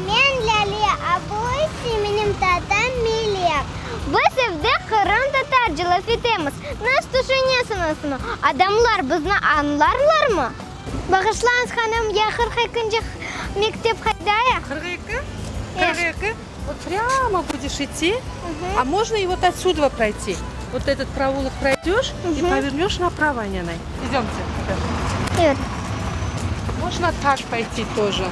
Men Lâle, a bu ise menim tatam Melek. Biz evde qırımtatarca laf etemiz. Nasıl tüşünesiñizmi, adamlar bizni añlarlarmı? Bağışlañız, hanım, ya 42-nci mektep qayda ya? 42? 42? Вот прямо будешь идти, а можно и вот отсюда пройти. Вот этот проулок пройдешь и повернешь направо, Нянай. Идемте. Evet. Можно так пойти тоже.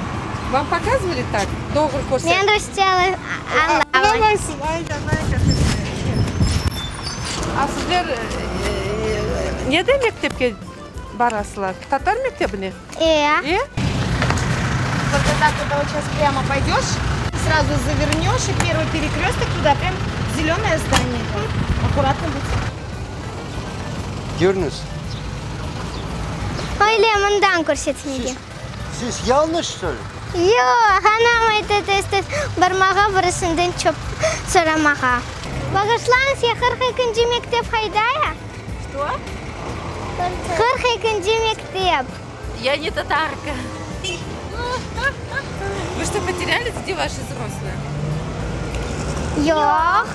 Вам показывали так? Doğru körse. Men rusça añlamayım. Añlamaysıñ. Ay, Nânay, A sizler nede mektepke barasıñlar? Tatar mektebine? E. E? Вот так вот, вот сейчас прямо пойдешь, сразу завернешь, и первый перекресток туда, прям зеленое здание. Аккуратно будь. Görüñiz. Öyle mından körsetmege. Siz yañlış что ли? Yoq, anam ayta tez-tez barmağa birisinden çoq soramağa. Bağışlañız, ya 42-nci mektep qayda ya? Что? 42-nci mektep. Я не татарка. Вы что, потерялись? Где ваши взрослые? Yoq.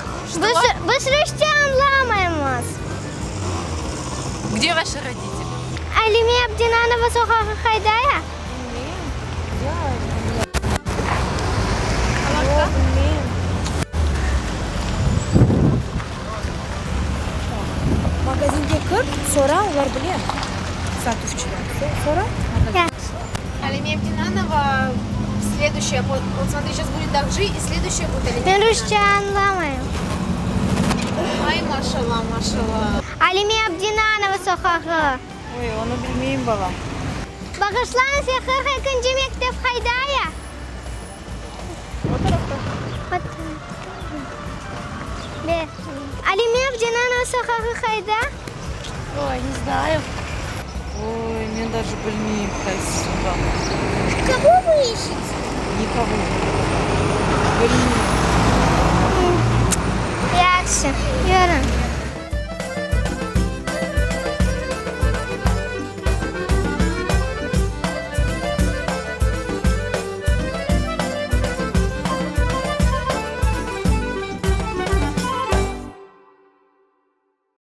Biz, biz rusça añlamaymız. Где ваши родители? Alime Abdinanova soqağı qayda ya? Yoq, bilmeyim. Magazinge kir, sora, olar bile. Satuvcılar. Sora. Алиме Абдинанова, следующая, вот, вот смотри, сейчас будет Дакжи, и следующая будет Алиме Men rusça añlamayım. Ay, maşalla, maşalla. Alime Abdinanova soqağı. Oy, onı bilmeyim, balam. Bağışlañız, ya 42-nci mektep qayda ya? O tarafta. Be. Alime Abdinanova soqağı qayda? Ой, не знаю. Ой, men даже bilmeyim qaysı soqaq. Кого вы ищете? Никого. Bilmeyim. Yahşı, yürü.